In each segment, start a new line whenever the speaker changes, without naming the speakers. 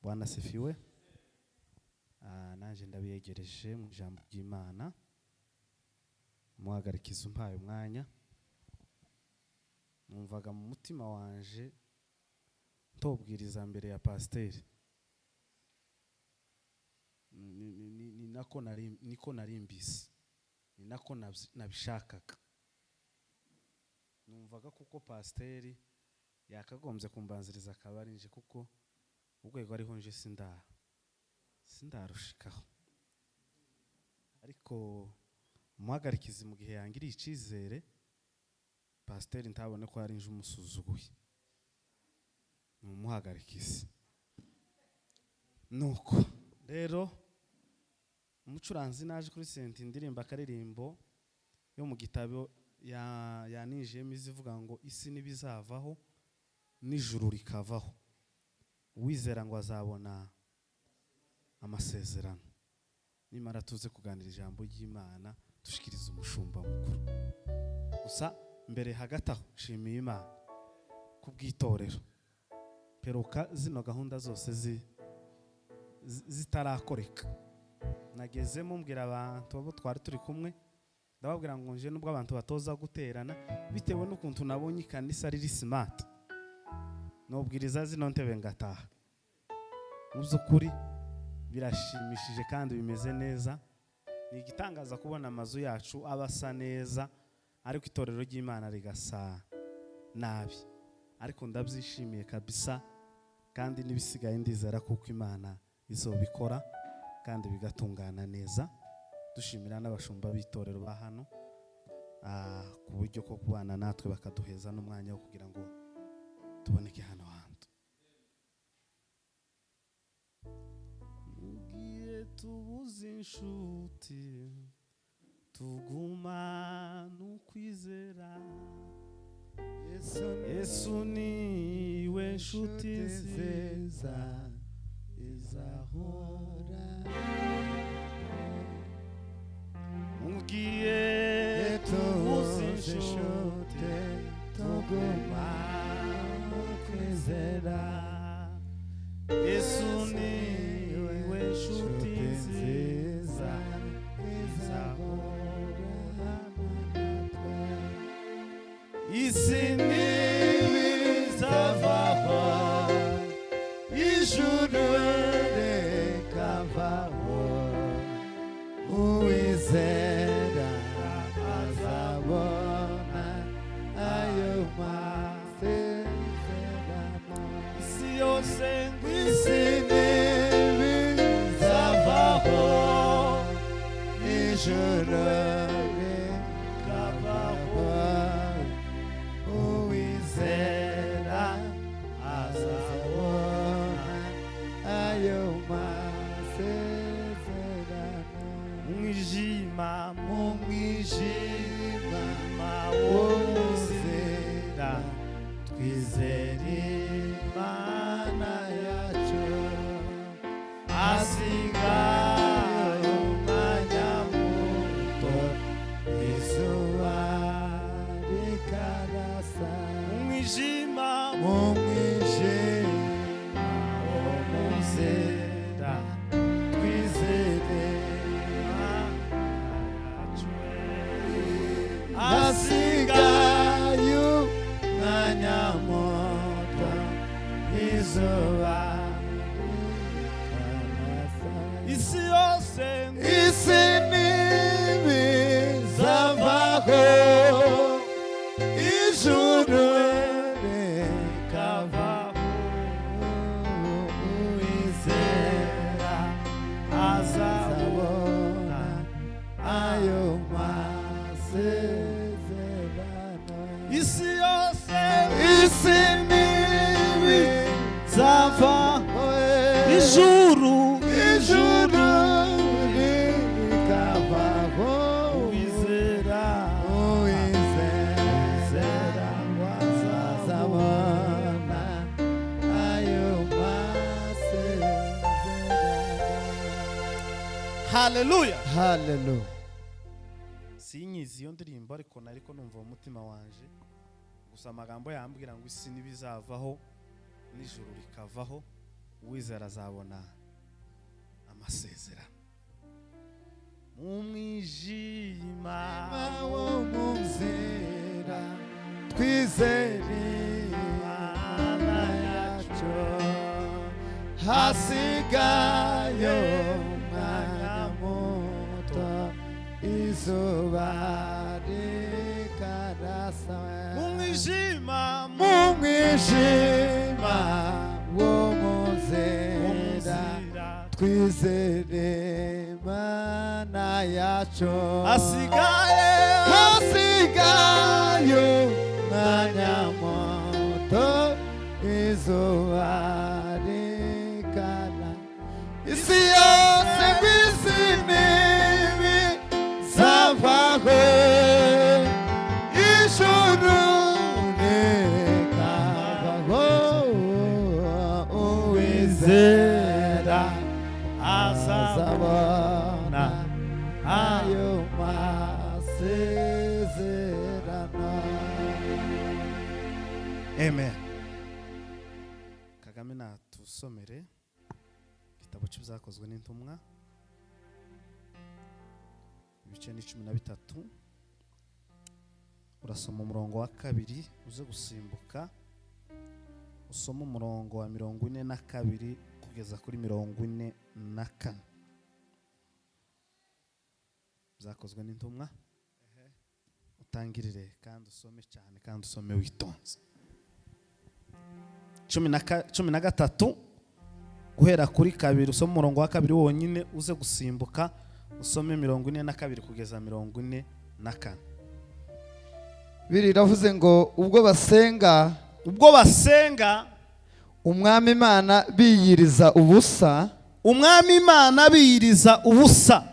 Bwana asifiwe. Nanjye ndabiyegereje mu ijambo ry'Imana. Muhagarikiza umpaye umwanya. Numvaga mu mutima wanje ntobwiriza mbere ya pasiteri. Ni nako nari, niko nari mbisi, ni nako nabishakaga. Numvaga kuko pasiteri yakagombye kumbanziriza akaba ari nje, kuko urwego ariho nje sindarushikaho. Ariko umuhagarikizi mu gihe yangiriye icizere, pasiteri ntabone ko ari nje umusuzuguye, ni umuhagarikizi. Nuko rero umucuranzi naje kuri senti indirimbo akaririmbo yo mu gitabo yanijemo izivuga ngo isi nibizavaho n'ijuru rikavaho, uwizera ngo azabona amasezerano. Nimara tuze kuganira ijambo ry'Imana dushikiriza umushumba mukuru. Gusa mbere hagati aho nshimiye Imana kubw'itorero. Peruka zino gahunda zose zitarakoreka, nagezemo mbwira abantu abo twari turi kumwe, ndababwira ngo nje nubwo abantu batoza guterana bitewe n'ukuntu nabonye ikanisa riri smart, nobwiriza zino ntebe ngataha. Mu by'ukuri birashimishije kandi bimeze neza. Ni igitangaza kubona amazu yacu aba asa neza ariko itorero ry'Imana rigasa nabi. Ariko ndabyishimiye kabisa, kandi n'ibisigaye ndizera kuko Imana izobikora kandi bigatungana neza. Dushimira n'abashumba b'itorero ba hano, ku buryo ko kubana natwe bakaduheza n'umwanya wo kugira ngo tuboneke hano hantu. Mugiye tubuze inshuti tuguma n'ukwizera, Yesu niwe nshuti nziza izahora. Mugiye tubuze inshuti tuguma n'ukwizera, Yesu niwe nshuti nziza izahora. Isi ntibizavaho,
ijuru rikavaho, uwizera azabona ayo masezerano.
Isi yose ngo
isi ntibizavaho, ijuru rikavaho, uwizera azabona ayo masezerano.
Umwijima,
mu mwijima
wo
wo
mu
mu
nzira,
nzira,
twizere
Imana yacu,
hasigaye
umwanya muto izuba rikarasa.
Umwijima,
mu mwijima
wo mu nzira,
twizere
Imana yacu,
hasigaye umwanya muto izuba rikarasa.
Isi yose ngo
isi ntibizavaho, ijuru rikavaho, uwizera
azabona
azabona ayo masezerano.
Isi yose,
isi ntibizavaho,
ijuru,
ijuru rikavaho,
uwizera
uwizera azabona ayo masezerano.
Haleluya.
Haleluya.
Sinyizi iyo ndirimbo, ariko nariko numva mu mutima wanje gusa amagambo yambwira ngo isi ntibizavaho n'ijuru rikavaho. Uwizera azabona amasezerano mu mwijima
wo mu nzira, twizere Imana yacu. Hasigaye umwanya muto, izuba rikarasa.
Mu mwijima,
mu mwijima wo mu nzira, twizere Imana yacu.
Hasigaye,
hasigaye umwanya muto, izuba rikara, isi yose kw'isi n'ibi zavaho, ijuru rikavaho, uwizera azabona ayo masezerano.
Amen. Kagame natusomere igitabo cy'Ibyakozwe n'Intumwa, ibice ni 13. Urasoma umurongo wa 2, uze gusimbuka usome umurongo wa 42 kugeza kuri 44. Byakozwe n'Intumwa, utangirire kandi usome cyane kandi usome witonze. 13 guhera kuri 2, usome umurongo wa 2 wonyine, uze gusimbuka usome 42 kugeza 44.
Biri iravuze ngo ubwo basenga,
ubwo basenga
Umwami Imana biyiriza ubusa,
Umwami Imana biyiriza ubusa,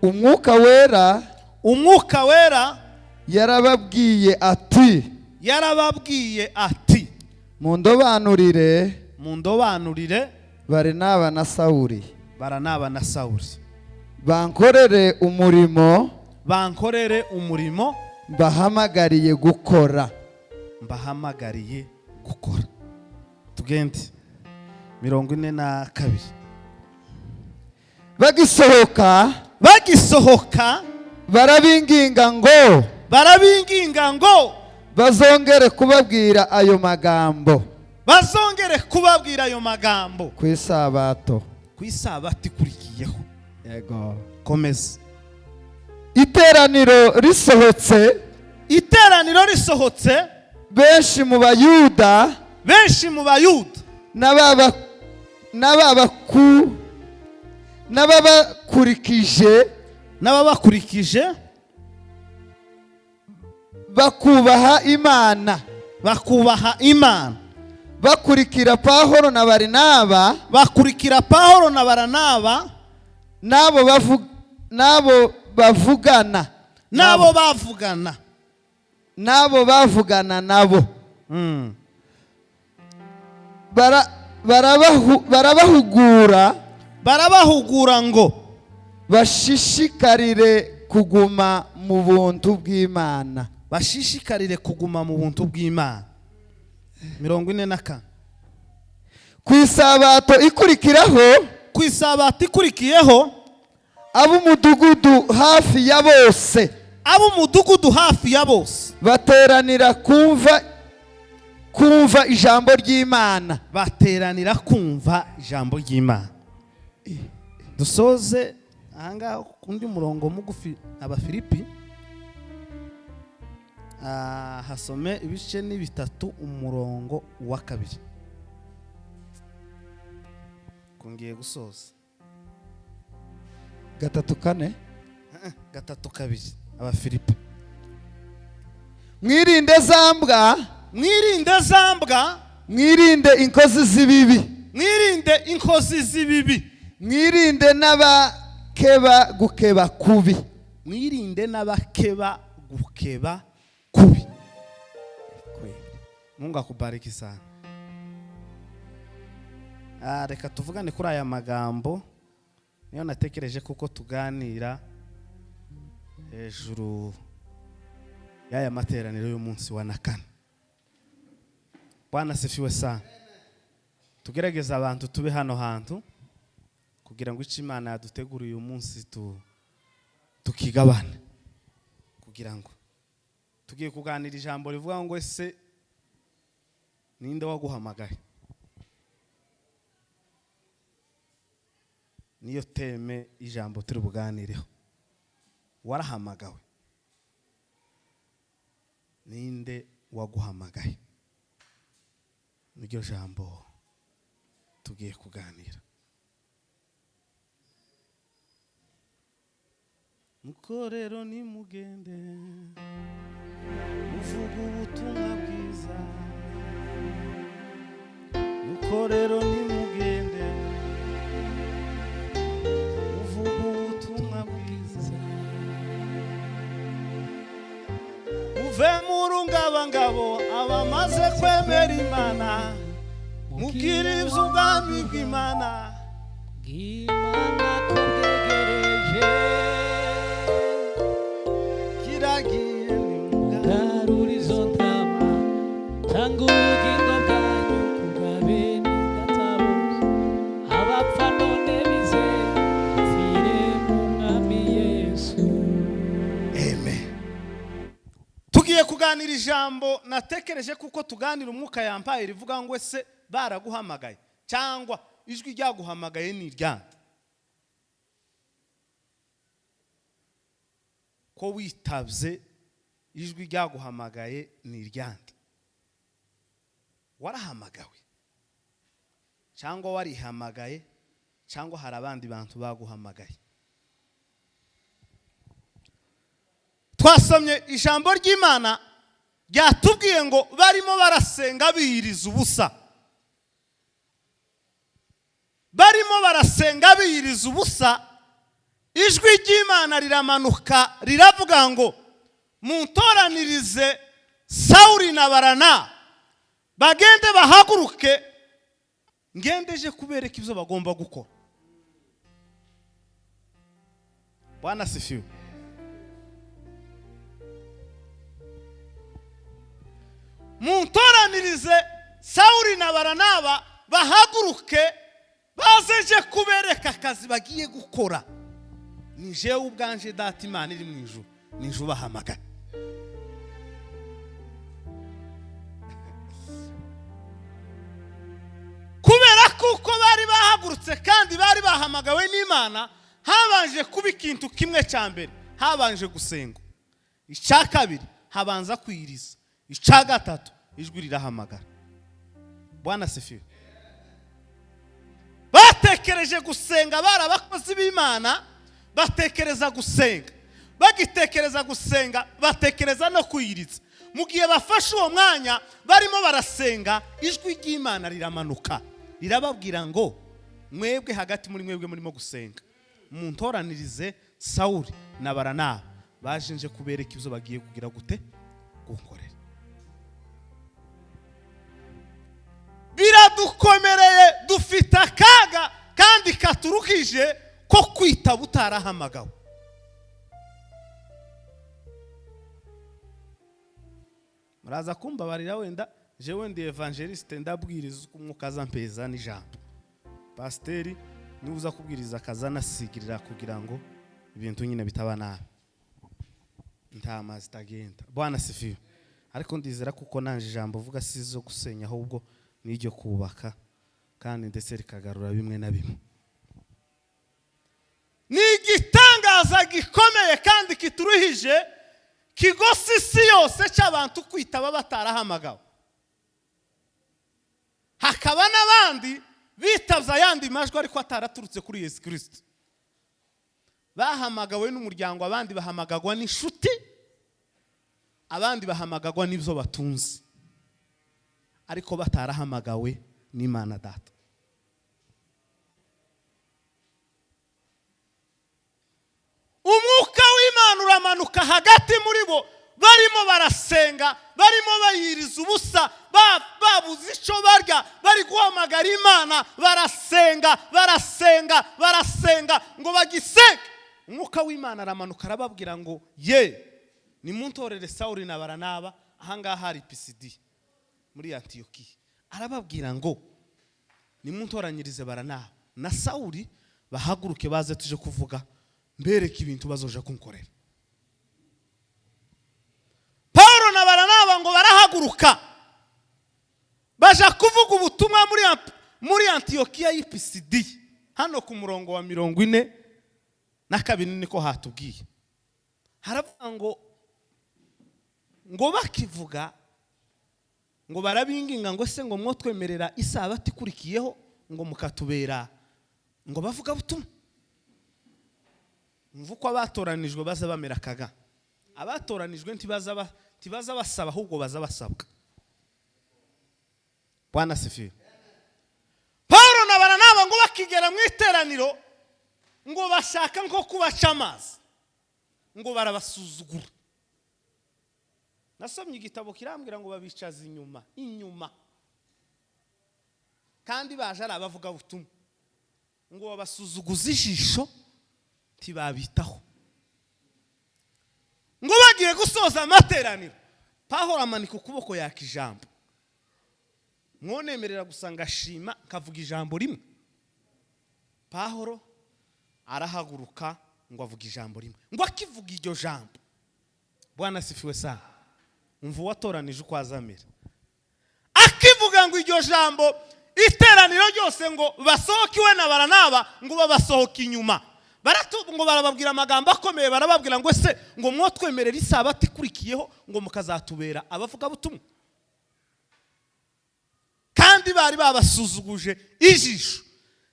Umwuka Wera
Umwuka Wera
yarababwiye ati,
yarababwiye ati,
mundobanurire
mundobanurire
Barinaba na Sawuli,
Baranaba na Sawuli,
bankorere umurimo
bankorere umurimo
mbahamagariye gukora.
Mbahamagariye gukora. Tugende 42.
Bagisohoka,
bagisohoka,
barabinginga ngo
barabinginga ngo
bazongere kubabwira ayo magambo
bazongere kubabwira ayo magambo
ku isabato.
Ku isabato ikurikiyeho.
Yego.
Komeza.
Iteraniro risohotse,
iteraniro risohotse,
benshi mu Bayuda
benshi mu Bayuda
n'ababakurikije
n'ababakurikije
bakubaha Imana,
bakubaha Imana,
bakurikira Pahoro na Barinaba,
bakurikira Pahoro na Baranaba,
n'abo bavugana
n'abo bavugana
n'abo bavugana nabo, barabahugura,
barabahugura ngo
bashishikarire kuguma mu buntu bw'Imana.
Bashishikarire kuguma mu buntu bw'Imana. 44.
Ku isabato ikurikiraho,
ku isabato ikurikiyeho,
ab'umudugudu hafi ya bose,
ab'umudugudu hafi ya bose,
bateranira kumva ijambo ry'Imana.
Bateranira kumva ijambo ry'Imana. Dusoze ahangaha undi murongo mugufi, Abafilipi. Hasome ibice ni 3 umurongo wa 2. Kungiye gusoza.
3:4.
3:2, Abafilipi.
Mwirinde za mbwa,
mwirinde za mbwa,
mwirinde inkozi z'ibibi,
mwirinde inkozi z'ibibi,
mwirinde n'abakeba gukeba kubi.
Mwirinde n'abakeba gukeba kubi. Mungu akubariki sana. Reka tuvugane kuri aya magambo niyo natekereje kuko tuganira hejuru y'aya materaniro y'umunsi wa 4. Bwana sifiwe sana. Tugerageze abantu tube hano hantu kugira ngo icyo Imana yaduteguriye uyu munsi tukigabane, kugira ngo tugiye kuganira ijambo rivuga ngo: ese ninde waguhamagaye? Niyo thème, ijambo turi buganireho. Warahamagawe? Ninde waguhamagaye? Niryo jambo tugiye kuganira. Nuko rero nimugende, muvuga ubutumwa bwiza. Nuko rero nimugende, muvuga ubutumwa bwiza, muve mu rungabangabo abamaze kwemera Imana, mubwire iby'ubwami bw'Imana
bw'Imana ko bwegereje.
Kiragiye nimugane.
Mugarura izo ntama, tanga ubugingo bwanyu kubwa bene databuze, abapfa none bize pfire mu Mwami Yesu.
Amen. Tugiye kuganira ijambo natekereje kuko tuganira umwuka yampaye, rivuga ngo: ese baraguhamagaye, cyangwa ijwi ryaguhamagaye ni iryande, ko witabye? Ijwi ryaguhamagaye ni iryande? Warahamagawe, cyangwa warihamagaye, cyangwa hari abandi bantu baguhamagaye? Twasomye ijambo ry'Imana ryatubwiye ngo barimo barasenga biyiriza ubusa, barimo barasenga biyiriza ubusa, ijwi ry'Imana riramanuka riravuga ngo: muntoranirize Sawuri na Barana, bagende bahaguruke, ngendeje kubereka ibyo bagomba gukora. Bwana sifiwe. Muntoranirize Sawuri na Baranaba, bahaguruke bazeje kubereka akazi bagiye gukora. Ni jewe ubwanje, Data Imana iri mu ijuru, ni je ubahamagara. Kubera kuko bari bahagurutse kandi bari bahamagawe n'Imana, habanje kuba ikintu kimwe cya mbere: habanje gusenga. Icya kabiri, habanza kwiriza. Icya gatatu, ijwi rirahamagara. Bwana sifiwe. Batekereje gusenga, bari abakozi b'Imana, batekereza gusenga. Bagitekereza gusenga, batekereza no kwiriza. Mu gihe bafashe uwo mwanya barimo barasenga, ijwi ry'Imana riramanuka rirababwira ngo: mwebwe hagati muri mwebwe murimo gusenga, muntoranirize Sawuri na Baranaba, baje nje kubereka ibyo bagiye kugira gute, gukorera. Biradukomereye, dufite akaga kandi katurukije ko kwitaba utarahamagawe. Muraza kumbabarira, wenda jewe ndi évangéliste, ndabwiriza uko umwuka aza mpeza n'ijambo. Pasiteri niba uza kubwiriza akazanasigirira kugira ngo ibintu nyine bitaba nabi, intama zitagenda. Bwana sifiwe. Ariko ndizera kuko nanje ijambo uvuga si zo gusenya, ahubwo n'iryo kubaka, kandi ndetse rikagarura bimwe na bimwe. Ni igitangaza gikomeye kandi kituruhije, kigose isi yose, cy'abantu kwitaba batarahamagawe, hakaba n'abandi bitavye ayandi majwi ariko ataraturutse kuri Yesu Kirisito. Bahamagawe n'umuryango, abandi bahamagagwa n'inshuti, abandi bahamagagwa n'ibyo batunze, ariko batarahamagawe n'Imana Data. Umwuka w'Imana uramanuka hagati muri bo, barimo barasenga, barimo bayiriza ubusa, babuze icyo barya, bari guhamagara Imana, barasenga, barasenga, barasenga ngo bagisenge. Umwuka w'Imana aramanuka arababwira ngo: ye nimuntorere Sawuli na Baranaba. Ahangaha hari Pisidiya muri Antiyokiya. Arababwira ngo Nimuntoranyirize Baranaba na Sawuli, bahaguruke baze tuje kuvuga, mbereke ibintu bazoja kunkorera. Paulo na Baranaba ngo barahaguruka, baja kuvuga ubutumwa muri Antiyokiya y'Ipisidiya. Hano ku murongo wa 42 niko hatubwiye. Haravuga ngo bakivuga, ngo barabinginga ngo: "Se ngo mwotwemerera isabato ikurikiyeho ngo mukatubera ngo bavuga butumwa?" Mva uko abatoranijwe baza bamera kaga. Abatoranijwe ntibaza basaba, ahubwo baza basabwa. Bwana asifiwe. Paul na Baranaba ngo bakigera mu iteraniro, ngo bashaka nko kubaca amazi, ngo barabasuzugura. Nasomye igitabo kirambwira ngo babicaza inyuma inyuma, kandi baje ari abavugabutumwa. Ngo babasuzuguza ijisho, ntibabitaho. Ngo bagiye gusoza amateraniro, Pawulo amanika ukuboko yaka ijambo. Mwonemerera gusa ngashima nkavuga ijambo rimwe. Pawulo arahaguruka ngo avuge ijambo rimwe. Ngo akivuga iryo jambo, Bwana asifiwe sana, umva uwatoranije uko azamera. Akivuga ngo iryo jambo, iteraniro ryose ngo basohoke iwe na Baranaba, ngo babasohoke inyuma. Ngo barababwira amagambo akomeye, barababwira ngo: "Ese ngo mwotwemerera isabato ikurikiyeho ngo mukazatubera abavugabutumwa?" Kandi bari babasuzuguje ijisho,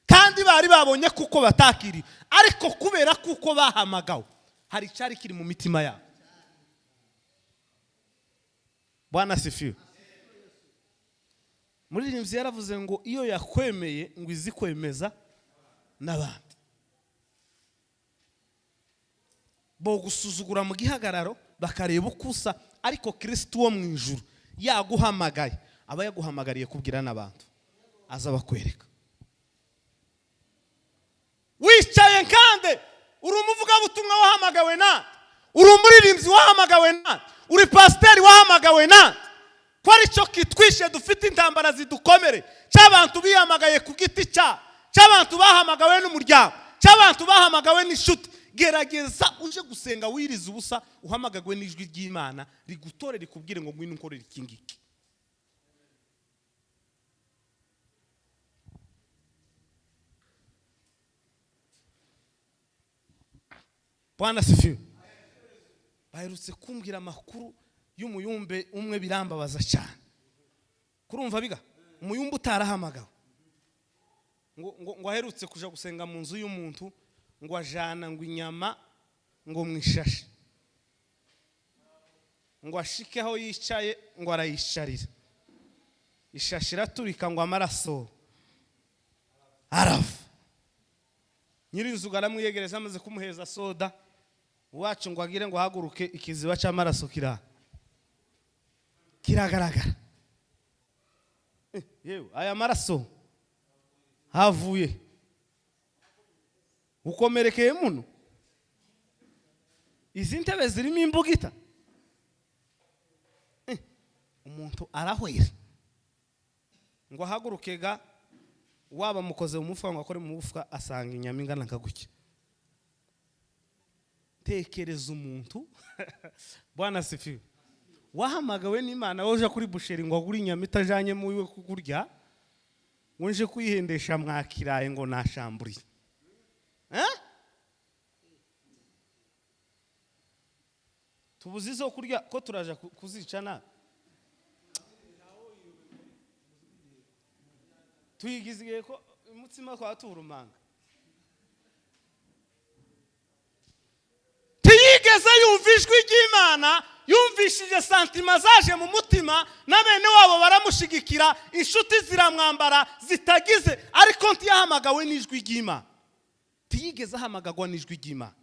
kandi bari babonye kuko batakiriye. Ariko kubera kuko bahamagawe, hari icyari kiri mu mitima yabo. Bwana asifiwe. Muririmbyi yaravuze ngo iyo yakwemeye ngo izi kwemeza n'abandi. Bo gusuzugura mu gihagararo, bakareba uko usa, ariko Kirisiti wo mu ijuru yaguhamagaye, aba yaguhamagariye kubwira n'abantu, aza bakwereka. Wicaye nkande? Uri umuvugabutumwa wahamagawe na? Uri umuririmbyi wahamagawe na? Uri pasiteri wahamagawe na? Ko aricyo kitwishe, dufite intambara zidukomere cy'abantu bihamagaye ku giti cy'abantu bahamagawe n'umuryango, cy'abantu bahamagawe n'inshuti. Gerageza uje gusenga wiriza ubusa, uhamagagwe n'ijwi ry'Imana rigutore, rikubwire ngo ngwino unkorere iki ngiki. Bwana asifiwe. Baherutse kumbwira amakuru y'umuyumbe umwe, birambabaza cyane. Kurumva biga umuyumbe utarahamagawe, ngo aherutse kuja gusenga mu nzu y'umuntu, ngo ajana ngo inyama ngo mu ishashi, ngo ashike aho yicaye, ngo arayisharira, ishashi iraturika, ngo amaraso arava. Nyir'inzu aramwiyegereza, amaze kumuheza soda uwacu, ngo agire ngo ahaguruke, ikiziba cy'amaraso kiragaragara. Yewe, aya maraso havuye? Ukomerekeye muno? Izi ntebe zirimo imbugita. Umuntu arahwera, ngo ahaguruke ga, waba mukoze mu mufuka, ngo akore mu mufuka, asanga inyama ingana nka gutya. Tekereza umuntu, Bwana asifiwe, wahamagawe n'Imana, wowe uje kuri boucherie ngo agure inyama itajanye mu iwe kurya, ngo nje kuyihendesha mwakiraye, ngo nashamburiye. Eh? Tubuze izo kurya ko turaja kuzica nabi. Tuyigizigiye ko umutsima kwa turumanga. Ntiyigeze yumva ijwi ry'Imana, yumvishije sentiments zaje mu mutima, na bene wabo baramushigikira, inshuti ziramwambara zitagize, ariko ntiyahamagawe n'ijwi ry'Imana. Ntiyigeze ahamagagwa n'ijwi ry'Imana.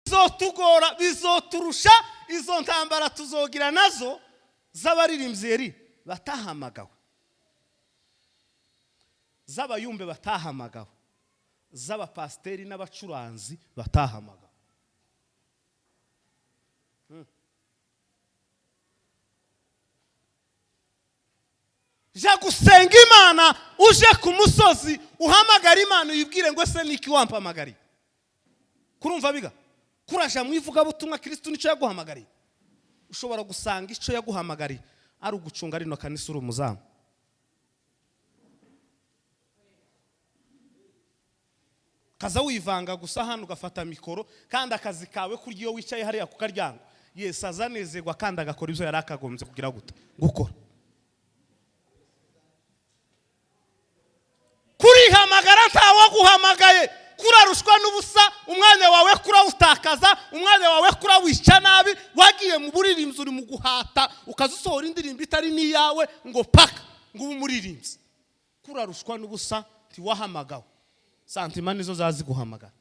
Bizotugora, bizoturusha. Izo ntambara tuzogira nazo z'abaririmbyi batahamagawe, z'abayumbe batahamagawe, z'abapasiteri n'abacuranzi batahamagawe. Ja gusenga Imana, uje ku musozi uhamagara Imana, uyibwire ngo: "Ese niki wampamagariye?" Kurumva biga kuraja mu ivugabutumwa, Kristo nicyo yaguhamagariye. Ushobora gusanga icyo yaguhamagariye ari ugucunga rino kanisa, uri umuzamu. Kaza wivanga gusa hano, ugafata mikoro, kandi akazi kawe kurya iyo wicaye hariya ku karyango. Yesu azanezerwa kandi agakora ibyo yari akagombye kugira gute gukora. Kurihamagara ntawaguhamagaye, kurarushwa n'ubusa, umwanya wawe kurawutakaza, umwanya wawe kurawica nabi. Wagiye mu buririmbyi, uri mu guhata, ukaza usohora indirimbo itari n'iyawe, ngo paka ngo ube umuririmbyi. Kurarushwa n'ubusa, ntiwahamagawe. Sentiments nizo zazi guhamagara.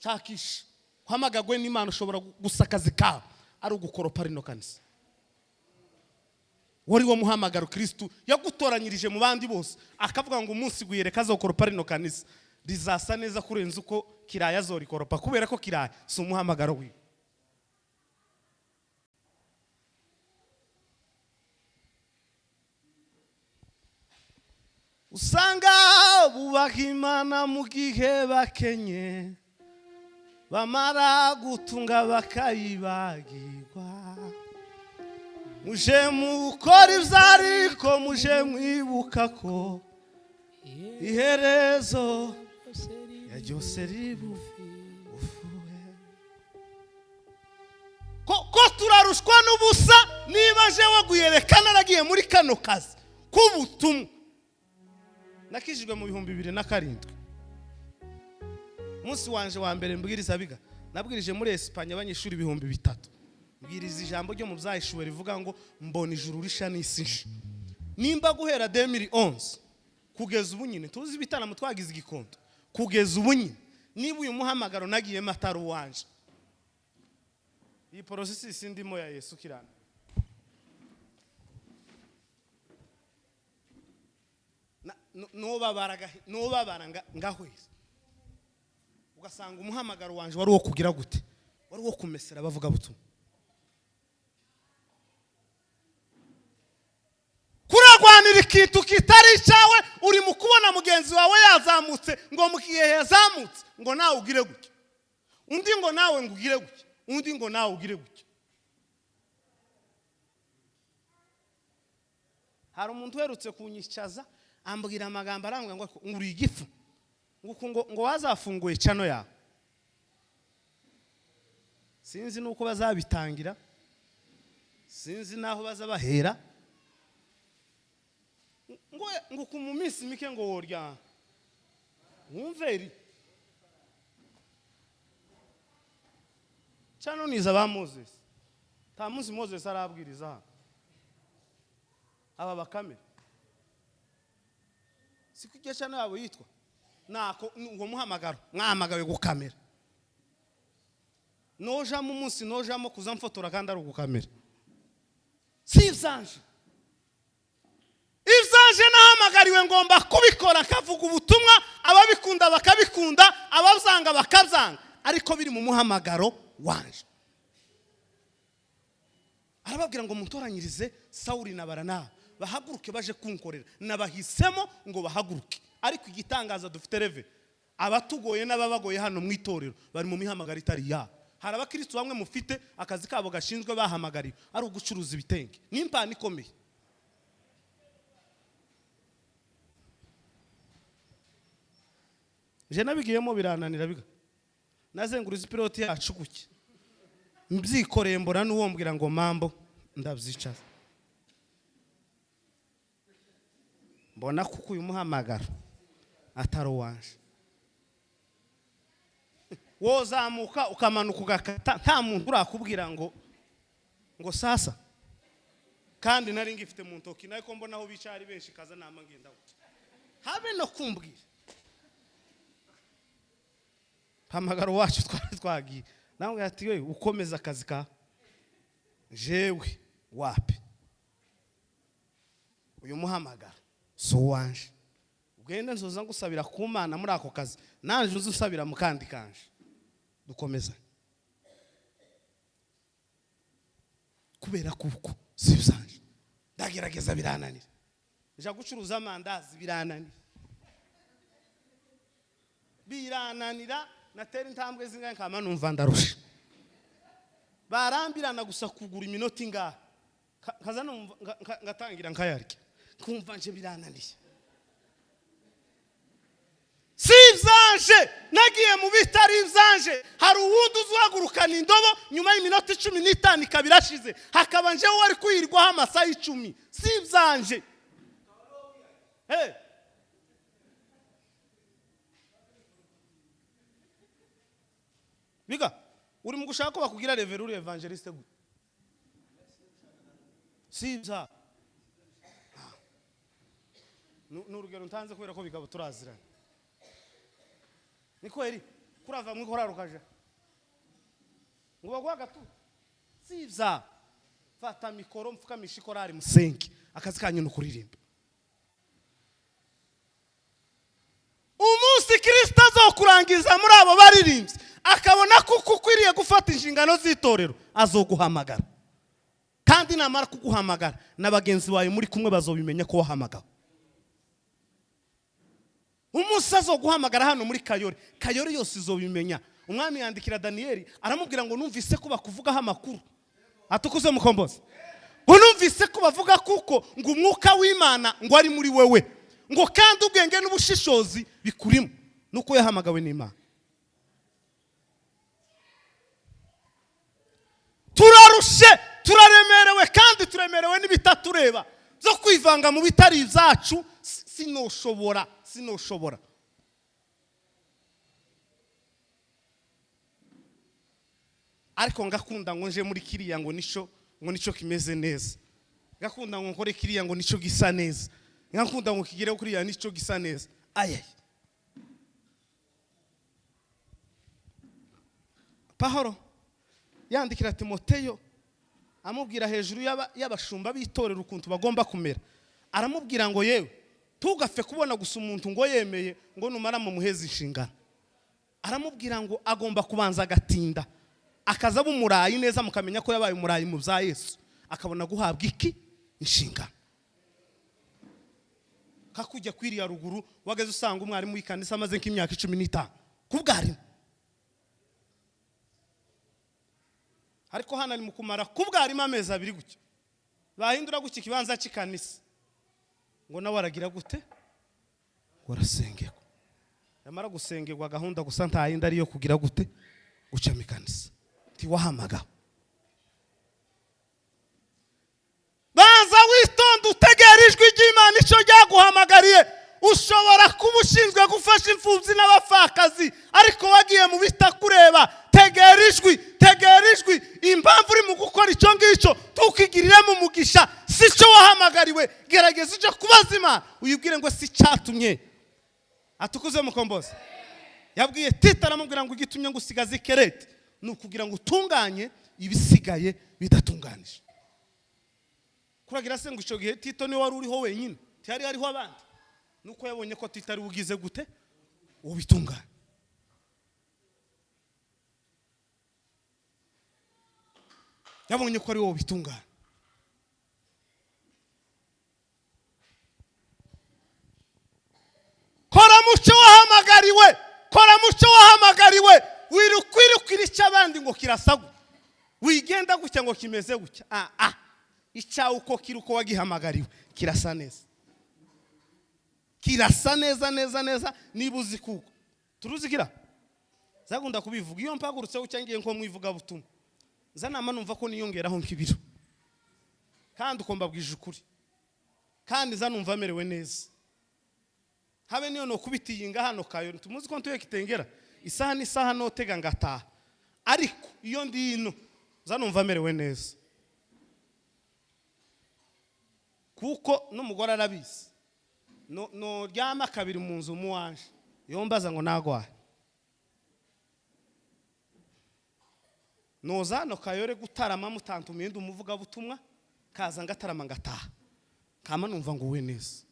Shakisha uhamagagwe n'Imana. Ushobora gusa akazi kawe ari ugukoropa rino kanisa. Wari wo muhamagaro Kristu yagutoranyirije mu bandi bose, akavuga ngo umunsi gwiyereka azokoropa rino kanisa, rizasa neza kurenza uko Kiraya azorikoropa, kubera ko Kiraya si umuhamagaro wiwe. Usanga bubaha Imana mu gihe bakenye, bamara gutunga bakayibagirwa. Muje mukora ibyo, ariko muje mwibuka ko iherezo ya ryose ribufi. Ko turarushwa n'ubusa. Niba jewe guyereka naragiye muri kano kazi k'ubutumwa, nakijijwe mu 2007, umunsi wanje wa mbere mbwiriza biga, nabwirije muri Esipanye abanyeshuri 3000, mbwiriza ijambo ryo mu Byahishuwe rivuga ngo: "Mbona ijuru risha n'isi nsha." Nimba guhera 2011 kugeza ubu nyine tuzi ibitaramo twagize igikondo, kugeza ubu nyine, niba uyu muhamagaro nagiyemo atari uwanje, iyi processus ndimo ya Yesu kirana. Nubabara ngahweza, ugasanga umuhamagaro wanje wari uwo kugira gute? Wari uwo kumesera abavuga butumwa. Kurarwanira ikintu kitari icyawe. Uri mu kubona mugenzi wawe yazamutse, ngo mu gihe yazamutse ngo nawe ugire gutya, undi ngo nawe ngo ugire gutya, undi ngo nawe ugire gutya. Hari umuntu uherutse kunyicaza, ambwira amagambo, arambwira ngo: "Uri igifu," ngo wazafunguye channel yawe. Sinzi nuko bazabitangira, sinzi naho baza bahera, ngo ku mu minsi mike ngo worya wumveri channel niza ba Moses. Nta munsi Moses arabwiriza hano. Aba bakamera siko iryo channel yabo yitwa nako. Uwo muhamagaro mwahamagawe gukamera, nojamo umunsi nojamo kuza mfotora kandi ari ugukamera, si ibyanje. Ibyanje nahamagariwe ngomba kubikora, nkavuga ubutumwa, ababikunda bakabikunda, ababyanga bakabyanga, ariko biri mu muhamagaro wanje. Arababwira ngo: "Mutoranyirize Sawuli na Baranaba, bahaguruke baje kunkorera, nabahisemo ngo bahaguruke." Ariko igitangaza dufite reve, abatugoye n'ababagoye hano mu itorero bari mu mihamagaro itari yabo. Hari abakristo bamwe mufite akazi kabo gashinzwe bahamagariwe ari ugucuruza ibitenge, n'impano ikomeye. Je nabigiyemo birananira biga, nazenguruza ipiroti yacu guke mbyikoreye, mbona n'uwo mbwira ngo mambo, ndabyicaza, mbona kuko uyu muhamagaro atari uwanje. Wozamuka ukamanuka ugakata, nta muntu urakubwira ngo sasa. Kandi nari ngifite mu ntoki nawe ko mbona aho bicaye ari benshi, kaza nama ngenda gutya, habe no kumbwira. Hamagara uwacu twari twagiye nawe, ati: "We ukomeza akazi ka jewe wapi, uyu muhamagara si uwanje. Ugende, nzoza ngusabira ku Mana muri ako kazi, naje uze usabira mu kandi kanje, dukomeza, kubera kuko si ibyanje." Ndagerageza birananira. Nja gucuruza amandazi, birananira, birananira. Natera intambwe zingahe nkama numva ndarusha. Barambirana gusa kugura iminota ingahe, nkaza numva ngatangira nkayarya, nkumva nje birananiye. Si ibyanje, nagiye mu bitari ibyanje. Hari uwundi uzuhagurukana indobo nyuma y'iminota 15 ikaba irashize, hakaba njewe wari kwirwaho amasaha 10. Si ibyanje. Hey. Biga uri mu gushaka ko bakugira reverend, uri evangeliste gute? Si ibya. Ni urugero ntanze kubera ko bigabo turaziranye. Niko eri kurava mu ikorari ukaja ngo baguha agatutu. Si ibya. Fata mikoro, mfukamisha ikorari, musenge. Akazi kanyu ni ukuririmba. Umunsi Kristo azokurangiza muri abo baririmbyi, akabona ko uko ukwiriye gufata inshingano z'itorero, azoguhamagara. Kandi namara kuguhamagara, na bagenzi bawe muri kumwe bazobimenya ko wahamagawe. Umunsi azoguhamagara hano muri Kayore, Kayore yose izobimenya. Umwami yandikira Daniyeli aramubwira ngo numvise ko bakuvugaho amakuru. Atukuze mukombozi. Ngo numvise ko bavuga kuko ngo umwuka w'Imana ngo ari muri wewe, ngo kandi ubwenge n'ubushishozi bikurimo, nuko yahamagawe n'Imana. Turarushe, turaremerewe, kandi turemerewe n'ibitatureba byo kwivanga mu bitari ibyacu. Sinoshobora, sinoshobora. Ariko ngakunda ngo nje muri kiriya ngo nico, ngo nico kimeze neza. Ngakunda ngo nkore kiriya ngo nico gisa neza. Ngakunda ngo kigereho kuriya nico gisa neza. Ayay. Pahoro yandikira Timoteyo amubwira hejuru y'abashumba b'itorero ukuntu bagomba kumera. Aramubwira ngo yewe tugapfe kubona gusa umuntu ngo yemeye ngo numara mu muheza inshingano. Aramubwira ngo agomba kubanza agatinda, akaza bumurayi neza, mukamenya ko yabaye umurayi mu bya Yesu, akabona guhabwa iki inshingano. Kakujya kwiriya ruguru wageze usanga umwarimu w'ikanisa amaze nk'imyaka 15 kubwarimu. Ariko hano ari mu kumara kubwarimu amezi 2 gutya, bahindura gutya ikibanza cy'ikanisa, ngo nawe aragira gute? Ngo arasengerwa. Yamara gusengerwa gahunda gusa nta yindi ariyo kugira gute? Guca mu ikanisa. Ntiwahamagawe. Banza witonde utegere ijwi ry'Imana icyo ryaguhamagariye. Ushobora kuba ushinzwe gufasha imfubyi n'abapfakazi, ariko wagiye mu bitakureba. Tegera ijwi, tegera ijwi. Impamvu uri mu gukora icyo ngicyo tukigiriremo umugisha, si cyo wahamagariwe. Gerageza uje kubaza Imana, uyibwire ngo si cyatumye. Atukuze mukombozi. Yabwiye Tito aramubwira ngo igitumye ngo usigaze ikerete ni ukugira ngo utunganye ibisigaye bidatunganije. Kuragira se ngo icyo gihe Tito niwe wari uriho wenyine, ntihari hariho abandi. Nuko yabonye ko Tito ari ugize gute ubitunganye. Yabonye ko ari wowe ubitunganye. Kora mucyo wahamagariwe, kora mucyo wahamagariwe. Wirukwirukira icyo abandi ngo kirasagu, wigenda gutya ngo kimeze gutya. Icyawe uko kiri uko wagihamagariwe kirasa neza, kirasa neza neza neza. Niba uzi kuko turuzi kira zagunda kubivuga. Iyo mpagurutse gutya ngiye nko mwivuga butumwa, zanama numva ko niyongeraho nk'ibiro, kandi uko mbabwije ukuri, kandi zanumva merewe neza. Habe niyo no kubitiyinga hano kayo tumuzi ko ntuye kitengera isaha n'isaha notega ngataha, ariko iyo ndi ino zanumva merewe neza, kuko n'umugore arabizi. No, no ryama kabiri mu nzu muwanje yombaza ngo nagwaye. Noza no kayore gutarama mutantumiye ndi umuvuga butumwa, kaza ngatarama ngataha, kama numva ngo we neza,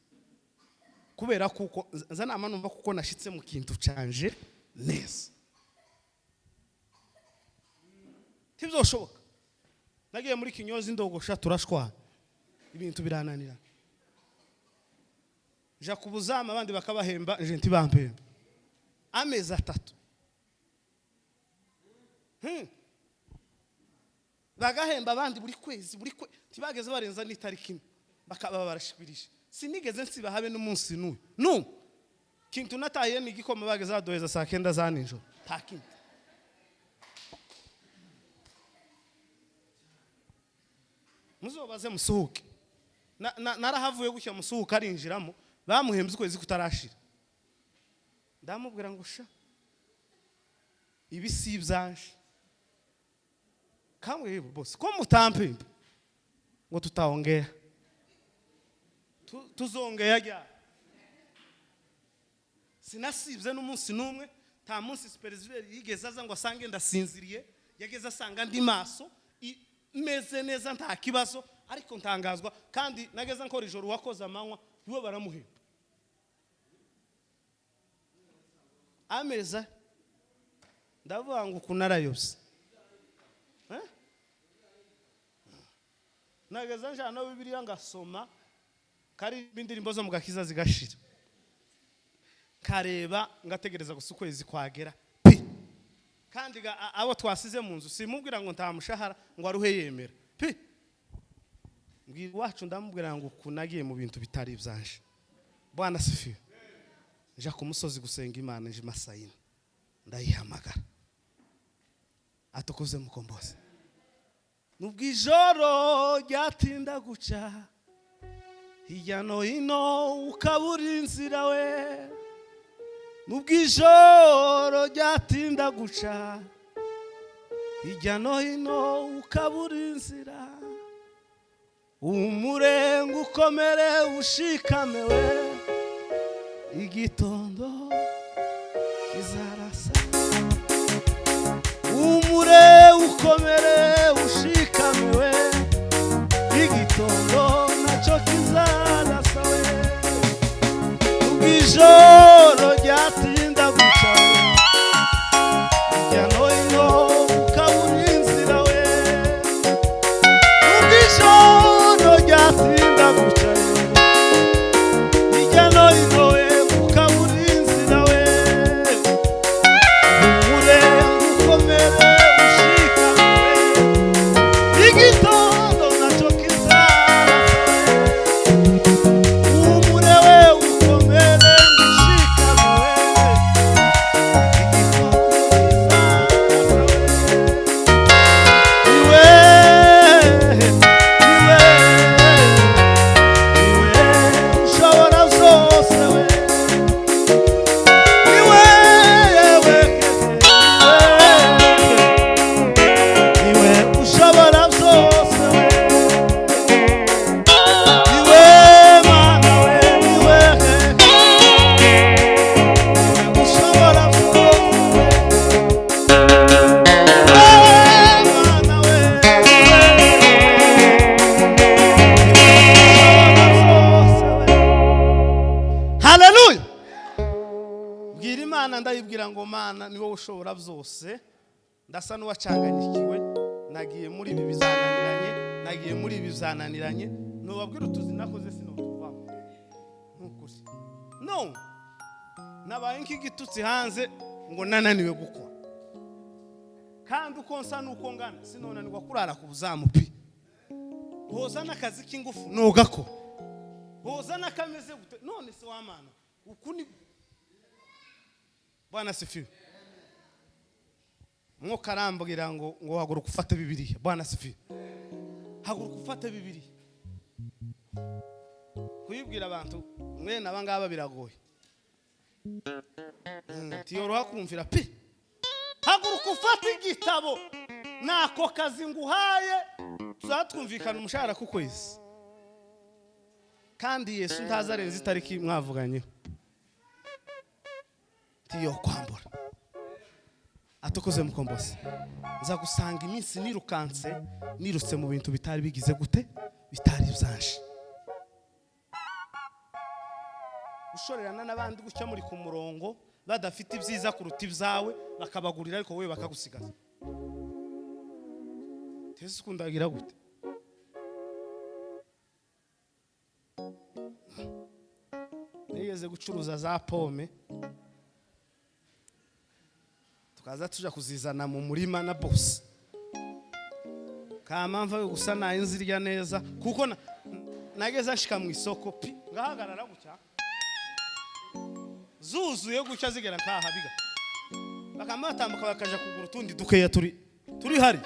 kubera kuko nzanama numva kuko nashitse mu kintu canje neza. Ntibizoshoboka. Nagiye muri kinyozi ndogosha turashwana, ibintu birananira. Nja ku buzamu, abandi bakabahemba, nje ntibampemba amezi 3. Bagahemba abandi buri kwezi, buri kwe ntibageze barenza n'itariki imwe bakaba barashibirije. Sinigeze nsiba habe n'umunsi n'uyu nu kintu natahiye ni igikoma bageze baduheza saa 9 za nijoro, nta kindi. Muzobaze musuhuke. Narahavuye gutya, musuhuke arinjiramo, bamuhembye ukwezi kutarashira. Ndamubwira ngo sha, ibi si ibyanje. Kamwe hivyo bosi, ko mutampemba ngo tutaongea, tuzongea ryari? Sinasibye n'umunsi n'umwe. Nta munsi superviseur yigeze aza ngo asange ndasinziriye, yageze asanga ndi maso, meze neza, nta kibazo. Ariko ntangazwa kandi nageze nkora ijoro, uwakoze amanywa niwe baramuhemba ameza. Ndavuga ngo uku narayobye. Nageze njana Bibiliya ngasoma kari indirimbo zo mu gakiza zigashira, kareba ngategereza gusa ukwezi kwagera pi. Kandi abo twasize mu nzu simubwira ngo nta mushahara ngo aruhe yemera pi. Mbwira iwacu, ndamubwira ngo uku nagiye mu bintu bitari ibyanje. Bwana sifiwe. Nja ku musozi gusenga Imana, nje Masayini, ndayihamagara atukuze mukombozi. Nubwo ijoro ryatinda guca hirya no hino ukabura inzira we, nubwo ijoro ryatinda guca hirya no hino ukabura inzira, umurenga ukomere ushikame we, igitondo kizarasa. Umure ukomere ushikame we, igitondo nacyo kizarasa we. Ubwo ijoro ryatinda guca we, hirya no hino ukabura inzira we, ubwo ijoro ryatinda guca we, hirya no hino we ukabura inzira we, umurenga ukomere ushikame we, igitondo nacyo kizarasa we. Umure we ukomere ushikame we, igitondo kizarasa we. Iwe, iwe, iwe ushobora byose we, iwe, iwe, iwe ushobora byose we, iwe Mana we, iwe, iwe ushobora byose we. Mana we, haleluya. Bwira Imana, ndayibwira ngo Mana ni wowe ushobora byose, ndasa n'uwacanganyikiwe, nagiye muri ibi bizananiranye, nagiye muri ibi bizananiranye, nubabwira utuzi nakoze sinotuvamo nukuri. No nabaye nk'igitutsi hanze ngo nananiwe gukora, kandi uko nsa nuko ngana sinonanirwa kurara ku buzamu pi. Hoza n'akazi k'ingufu nugako, hoza n'akameze gute none se wamana uku ni. Bwana sifiwe. Mwuka arambwira ngo haguruka ufate Bibiliya. Bwana sifiwe. Haguruka ufate Bibiliya. Kuyibwira abantu mwene aba ngaba biragoye, ntiyoroha kumvira pi. Haguruka ufate igitabo, nako kazi nguhaye, tuzatwumvikana umushahara ku kwezi. Kandi Yesu ntazarenza itariki mwavuganyeho, tiyo kwambura atukoze mukombozi. Nza gusanga iminsi nirukanse, nirutse mu bintu bitari bigize gute, bitari byanje. Gushorerana n'abandi gutya muri ku murongo, badafite ibyiza kuruta ibyawe, bakabagurira ariko wowe bakagusigaza. Tese ukundagira gute? Nageze gucuruza za pome, tukaza tuja kuzizana mu murima na boss. Kamamva yo gusa nayo nzirya neza, kuko nageze nshika mu isoko pi, ngahagarara gutya, zuzuye gutya, zigera nkaha biga, bakaba batambuka bakaja kugura utundi dukeya turi hari.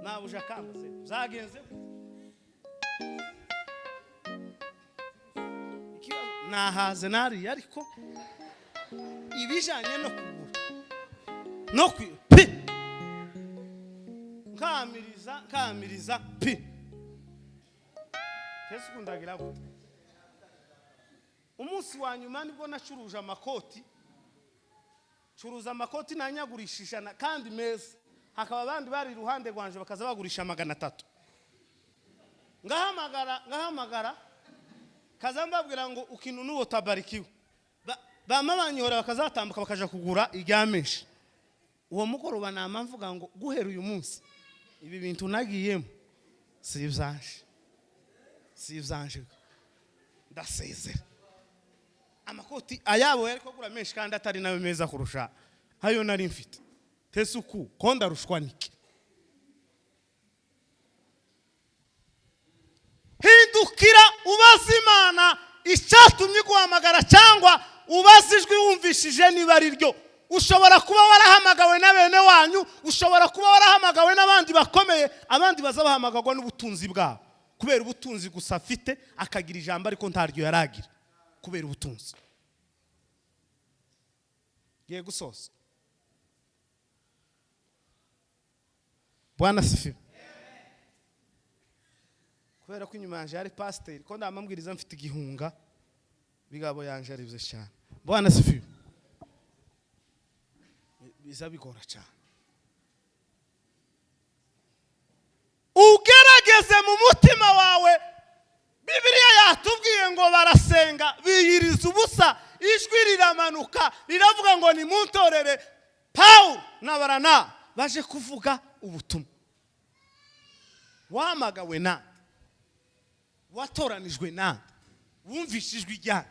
Nabuja akambaze zagenze gute? Ikibazo, nahaze nariye, ariko ibijanye no kugura no pi, nkamiriza nkamiriza pi, ese ukundagira gute? Umunsi wa nyuma nibwo nacuruje amakoti, curuza amakoti nanyagurisha 100 kandi meza, hakaba abandi bari iruhande rwanje bakaza bagurisha 300. Ngahamagara, ngahamagara, kaza mbabwira ngo ukinunua utabarikiwe. Bama banyihora, bakazatambuka bakaja kugura irya menshi. Uwo mugoroba nama mvuga ngo guhera uyu munsi ibi bintu nagiyemo si ibyanje, si ibyanje, ndasezera. Amakoti ayabo yari kugura menshi kandi atari nayo meza kurusha ayo nari mfite. Tesuku ko ndarushwa niki? Hindukira ubaze Imana icyatumye iguhamagara, cyangwa ubaze ijwi wumvishije niba ari ryo. Ushobora kuba warahamagawe na bene wanyu, ushobora kuba warahamagawe n'abandi bakomeye, abandi baza bahamagarwa n'ubutunzi bwabo, kubera ubutunzi gusa afite akagira ijambo ariko ntaryo yaragira kubera ubutunzi. Ngiye gusoza. Bwana sifiwe. Kubera ko inyuma yanje hari pasiteri, ko ndamambwiriza mfite igihunga, bigabo yanje ari byiza cyane. Bwana sifiwe. Biza bigora cyane. Ugerageze mu mutima wawe. Bibiliya yatubwiye ngo barasenga biyiriza ubusa, ijwi riramanuka riravuga ngo nimuntorere Pawulo na Baranaba baje kuvuga ubutumwa. Wahamagawe nande? Watoranijwe nande? Wumvise ijwi ryande?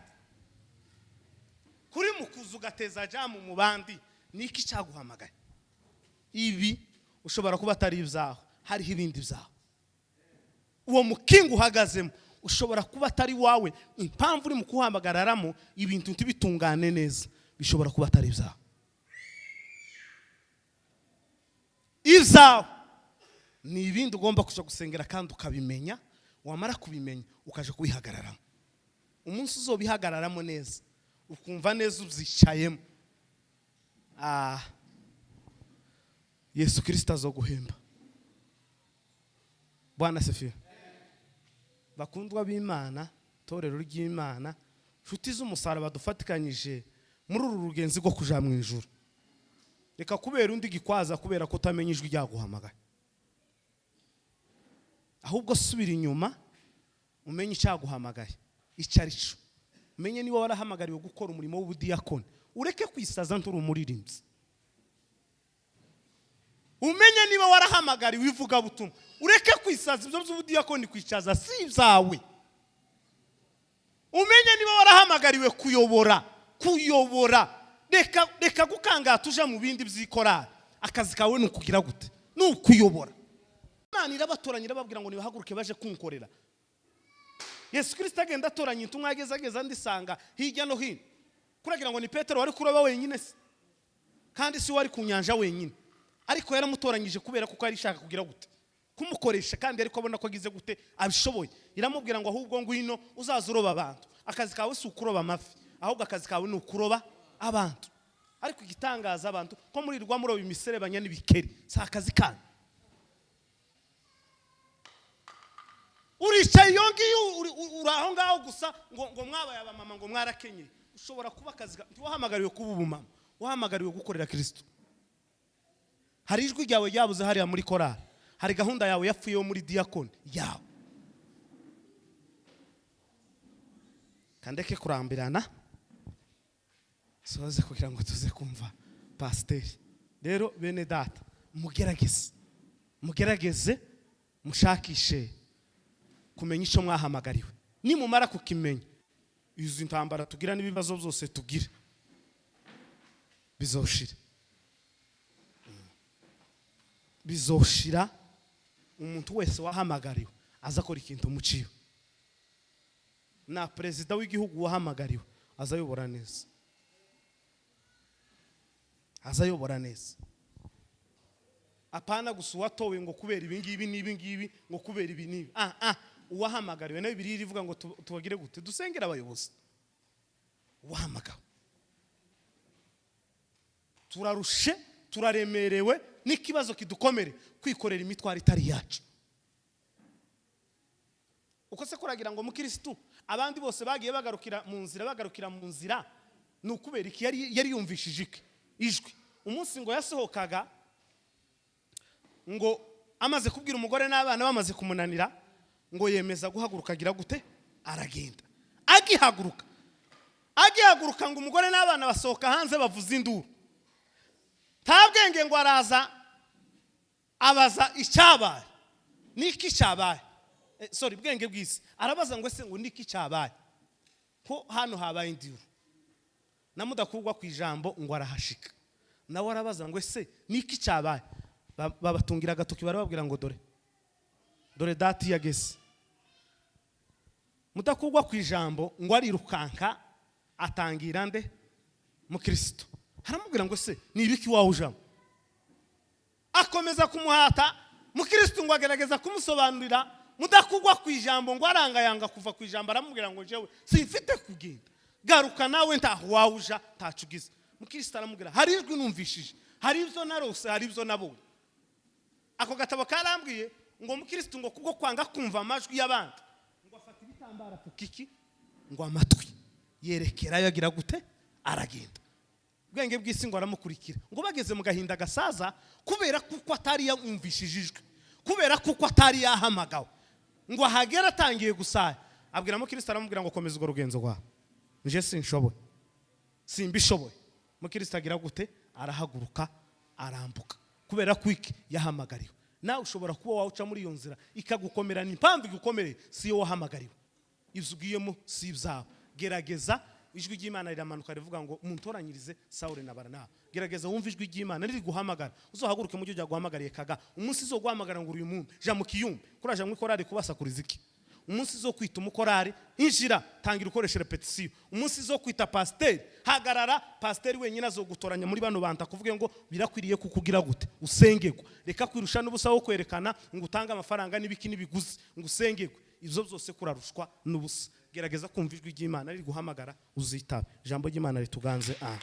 Kuri mukuzu ugateza jamu mu bandi, niki cyaguhamagaye? Ibi ushobora kuba atari ibyawe, hariho ibindi byawe. Uwo mukingo uhagazemo ushobora kuba atari wawe. Impamvu uri mu kuhamagararamo ibintu ntibitungane neza, bishobora kuba atari ibyawe. Ibyawe ni ibindi ugomba kuja gusengera kandi ukabimenya, wamara kubimenya ukaja kubihagararamo. Umunsi uzobihagararamo neza, ukumva neza ubyicayemo, Yesu Kristo azoguhemba. Bwana sifiwe. Bakundwa b'Imana, torero ry'Imana, nshuti z'umusaraba dufatikanyije muri uru rugenzi rwo kuja mu ijuru, reka kubera undi gikwaza kubera ko utamenya ijwi ryaguhamagaye. Ahubwo subira inyuma umenye icyaguhamagaye icyo ari cyo, umenye niba warahamagariwe gukora umurimo w'ubudiyakoni, ureke kwisaza nturi umuririmbyi. Umenye niba warahamagariwe ivugabutumwa, ureke kwisaza ibyo by'ubudiyakoni, kwicaza si ibyawe. Umenye niba warahamagariwe kuyobora, kuyobora, reka gukangata uja mu bindi by'ikorari. Akazi kawe ni ukugira gute? Ni ukuyobora. Imana irabatoranya, irababwira ngo nibahaguruke baje kunkorera. Yesu Kristo agenda atoranya intumwa, ageze ageza ndisanga hirya no hino. Kuragira ngo ni Petero wari kuroba wenyine se, kandi si wari ku nyanja wenyine, ariko yaramutoranyije kubera kuko yari ishaka kugira gute? Kumukoresha, kandi ariko abona ko agize gute? Abishoboye. Iramubwira ngo ahubwo ngwino uzaza uroba abantu. Akazi kawe si ukuroba amafi, ahubwo akazi kawe ni ukuroba abantu. Ariko igitangaza, abantu ko murirwa muroba imiserebanya n'ibikeri, si akazi kanyu. Uricaye iyo ngiyo, uri aho ngaho gusa ngo mwabaye abamama, ngo mwarakenyeye. Ushobora kuba akazi ntiwahamagariwe kuba ubumama, wahamagariwe gukorera Kristo. Hari ijwi ryawe ryabuze hariya muri korali, hari gahunda yawe yapfuyeho muri diakoni yawe. Kandeke kurambirana soze kugira ngo tuze kumva pasiteri. Rero bene data, mugerageze, mugerageze mushakishe kumenya icyo mwahamagariwe. Nimumara kukimenya, Izi ntambara tugira n'ibibazo byose tugira bizoshira, bizoshira. Umuntu wese wahamagariwe aza akora ikintu muciwe, na perezida w'igihugu wahamagariwe azayobora neza, azayobora neza. Apana gusa uwatowe ngo kubera ibi ngibi n'ibi ngibi, ngo kubera ibi n'ibi. Uwahamagariwe nawe, Bibiliya ivuga ngo tubagire gute? Dusengere abayobozi. Uwahamagawe, turarushe, turaremerewe n'ikibazo kidukomere, kwikorera imitwaro itari yacu. Uko se kuragira ngo mukirisitu, abandi bose bagiye bagarukira mu nzira, bagarukira mu nzira, ni ukubera iki? Yari yumvishije iki? Ijwi. Umunsi ngo yasohokaga, ngo amaze kubwira umugore n'abana bamaze kumunanira, ngo yemeza guhaguruka, agira gute? Aragenda. Agihaguruka ngo umugore n'abana basohoka hanze bavuza induru. Nta bwenge, ngo araza abaza icyabaye, niki cyabaye? Sorry, bwenge bw'isi, arabaza ngo ese ngo niki cyabaye, ko hano habaye induru? Na Mudakugwa ku ijambo ngo arahashika, nawe arabaza ngo ese niki cyabaye? Babatungira agatoki, barababwira ngo dore, dore dati yageze. Mudakugwa ku ijambo ngo arirukanka, atangira nde? Mukristo aramubwira ngo ese ni ibiki wawe ujamo? Akomeza kumuhata. Mukristo ngo agerageza kumusobanurira. Mudakugwa ku ijambo ngo arangayanga kuva ku ijambo, aramubwira ngo njyewe simfite kugenda, garuka nawe, ntaho wawe uja, ntaco ugize. Mukristo aramubwira, hari ijwi numvishije, hari ibyo narose, hari ibyo nabonye. Ako gatabo karambwiye ngo mukristo ngo kubwo kwanga kumva amajwi y'abandi, ngo afata ibitambaro apfuka iki? Ngo amatwi, yerekerayo, agira gute? Aragenda. Ubwenge bw'isi ngo aramukurikira. Ngo bageze mu gahinda gasaza, kubera kuko atari yumvishije ijwi, kubera kuko atari yahamagawe, ngo ahagere atangiye gusaya, abwira mukristo, aramubwira ngo komeza urwo rugenzo rwawe, nje sinshoboye, simbishoboye. Mukristo agira gute? Arahaguruka, arambuka, kubera ko iki? Yahamagariwe. Nawe ushobora kuba wawuca muri iyo nzira ikagukomerana. Impamvu igukomereye, si yo wahamagariwe, ibyo ugiyemo si ibyawe. Gerageza. Ijwi ry'Imana riramanuka rivuga ngo muntoranyirize Sawuli na Baranaba. Gerageza wumve ijwi ry'Imana riri guhamagara, uzohaguruke mu gihe guhamagariye kaga. Umunsi zo guhamagara ngo uyu muntu ja mu kiyumbe, kuraja mu ikorari kubasakuriza iki? Umunsi zo kwita umukorari, injira, tangira ukoresha répétition. Umunsi zo kwita pasiteri, hagarara. Pasiteri wenyine azogutoranya muri bano bantu, akuvuge ngo birakwiriye kukugira gute? Usengerwa. Reka kwirusha n'ubusa wo kwerekana ngo utange amafaranga n'ibiki n'ibiguzi ngo usengerwe. Ibyo byose kurarushwa n'ubusa. Gerageza kumva ijwi ry'Imana riri guhamagara, uzitabe. Ijambo ry'Imana rituganze. Aha.